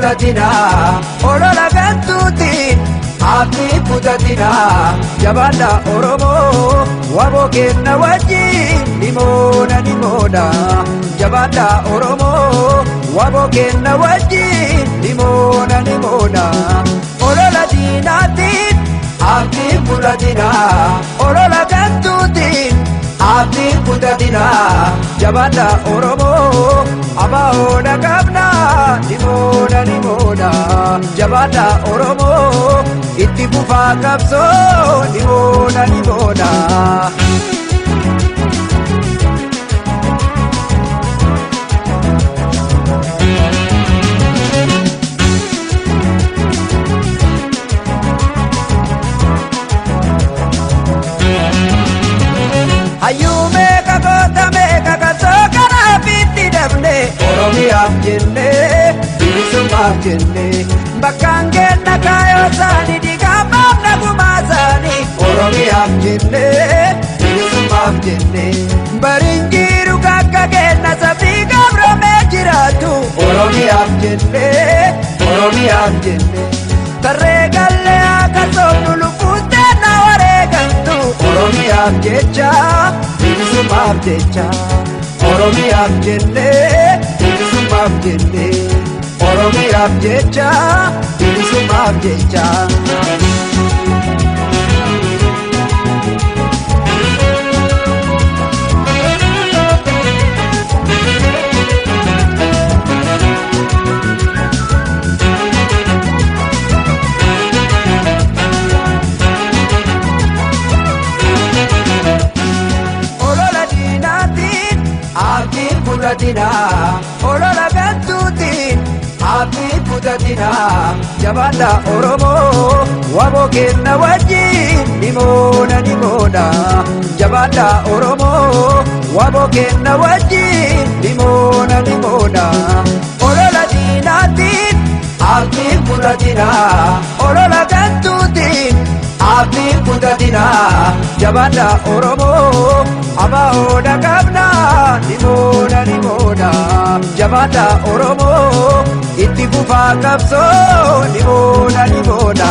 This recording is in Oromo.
kutatina, olola gantuutiin abdii kutatina. Jabaadha Oromoo, waboo kenna wajjin ni moona ni moona. Jabaadha Oromoo, waboo kenna wajjin ni moona ni moona. Olola diinaatiin abdii kutatina, olola gantuutiin abdii kutatina. Jabaadha Oromoo, abaa'oodha qabna ni moona ni moona. Jabaadha Oromoo, itti fufaa qabsoo ni moona ni moona. Hayyuu meeqa goota meeqa qabsoo kanaaf itti dabne, Oromiyaaf jenne, bilisummaaf jenne. Bakkaan kenna kaayoo isaanii dhiigaan baafna gumaa isaanii, Oromiyaaf jenne, bilisummaaf jenne. Bariin jiru kakka kenna sabni gabroomee jiraatu, Oromiyaaf jenne, Oromiyaaf jenne. Tarree gallee akka soofnu lubbuun teenna wareegamtu, Oromiyaaf jecha, bilisummaaf jecha. Oromiyaaf jenne, bilisummaaf jenne. Oromiyaaf jecha, bilisummaaf jecha. Olola diinaatiin abdii kutatina, olola gantuutiin abdii kutatina. Jabaadha Oromoo, waboo kenna wajjin ni moona ni moona. Jabaadha Oromoo, waboo kenna wajjin ni moona ni moona. Olola diinaatiin abdii kutatina, olola gantuutiin abdii kutatina. Jabaadha Oromoo, abaa'oodha qabna ni moona ni moona. Jabaadha Oromoo, itti fufaa qabsoo ni moona ni moona.